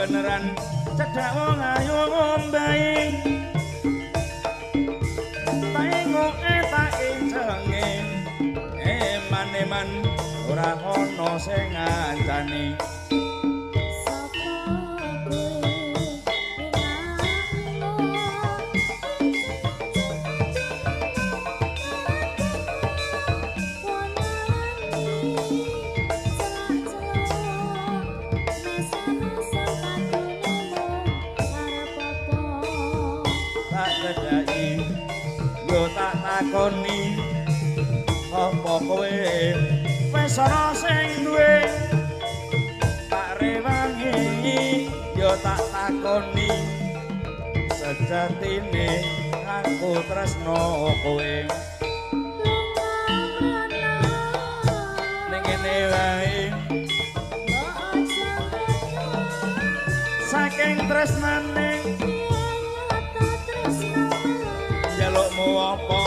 Beneran cedhak wong ayu ngombahi tengoke tak incenge eman-eman ora ana sing ngancani. Takoni apa kowe wis ana sing duwe tak rewangi ya tak takoni sejatine aku tresno kowe ning kene wae saking tresnane njalukmu apa.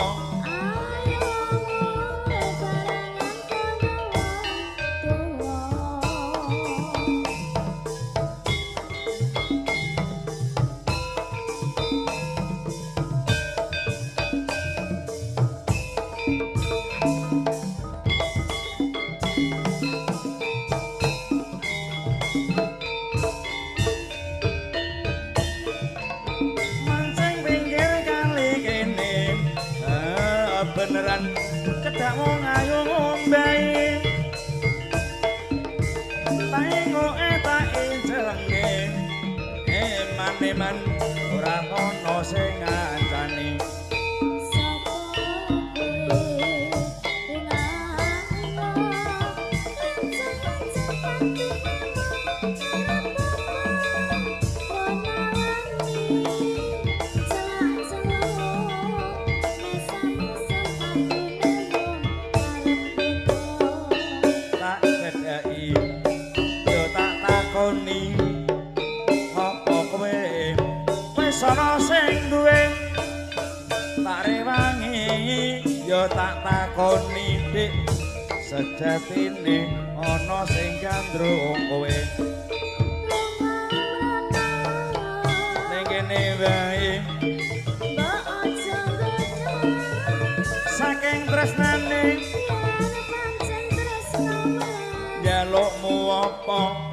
Beneran cedhak wong ayu ngombahi tengoke tak incelenge eman-eman ora ana sing ngancani. Apa kowe wis ana sing duwe tak rewangi ya tak takoni dik sejatine ana sing gandrung kowe ning kene wae saking tresnane njalukmu apa.